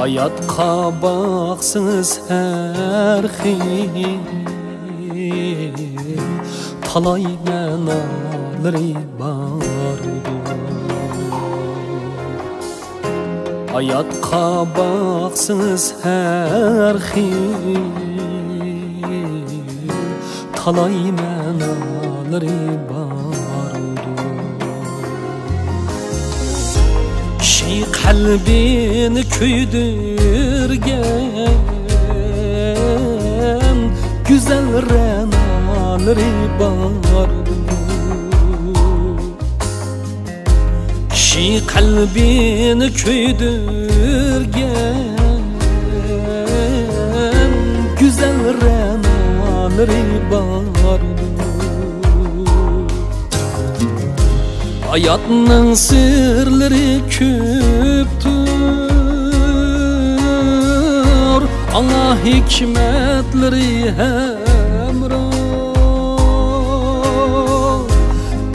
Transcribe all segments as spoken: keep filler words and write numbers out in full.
ھاياتقا باقسىڭىز ھەر خىل، تالاي مەنالىرى باردۇر. ھاياتقا باقسىڭىز ھەر خىل، تالاي مەنالىرى باردۇر. كىشى قەلبىنى كۆيدۈرگەن گۈزەل رەنالىرى باردۇر. كىشى قەلبىنى كۆيدۈرگەن گۈزەل رەنالىرى باردۇر. ھاياتنىڭ سىرلىرى كۆپتۇر، ئاڭا ھېكمەتلىرى ھەمراھ.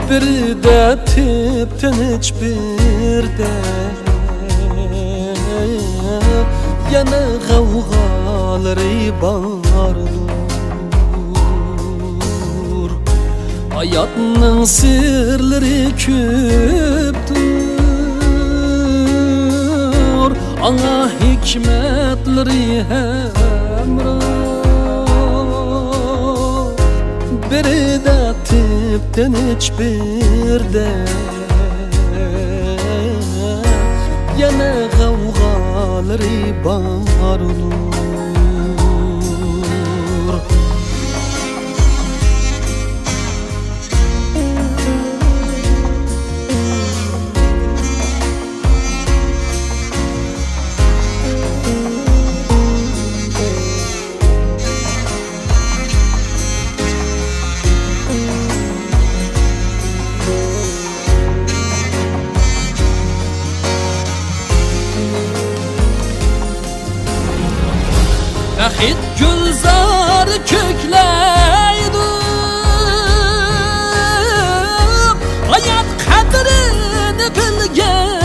بىردە تىپ تىنچ، بىردە يەنە غەۋغالىرى باردۇر. ھاياتنىڭ سىرلىرى كۆپتۇر، ئاڭا ھېكمەتلىرى ھەمراھ. بىردە تىپ تىنچ، بىردە يەنە غەۋغالىرى باردۇر. بەخت گۈلزار كۆكلەيدۇ، ھايات قەدرىنى بىلگەننىڭ،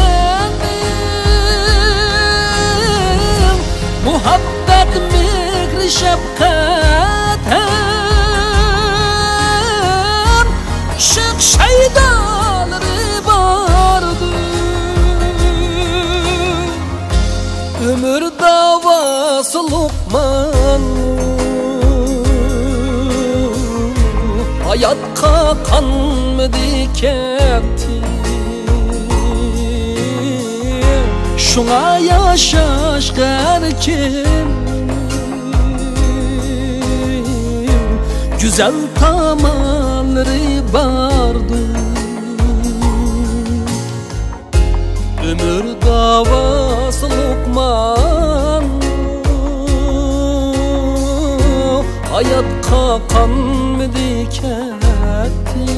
مۇھەببەت، مېھرى، شەپقەت ھەم ئىشق شەيدالىرى باردۇر. ئۆمۈر داۋاسى لوقمان، ھاياتقا قانمىدى، كەتتى. شۇڭا ياشاشقا ھەر كىم گۈزەل تامالىرى باردۇر. ئۆمۈر داۋاسى لوقمان، ھاياتقا قانمىدى، كەتتى.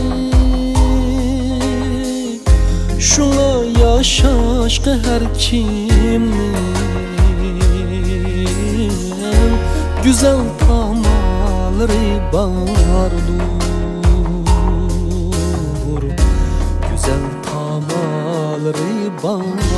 شۇڭا ياشاشقا ھەر كىمنىڭ گۈزەل تامالىرى باردۇر، گۈزەل تامالىرى بار.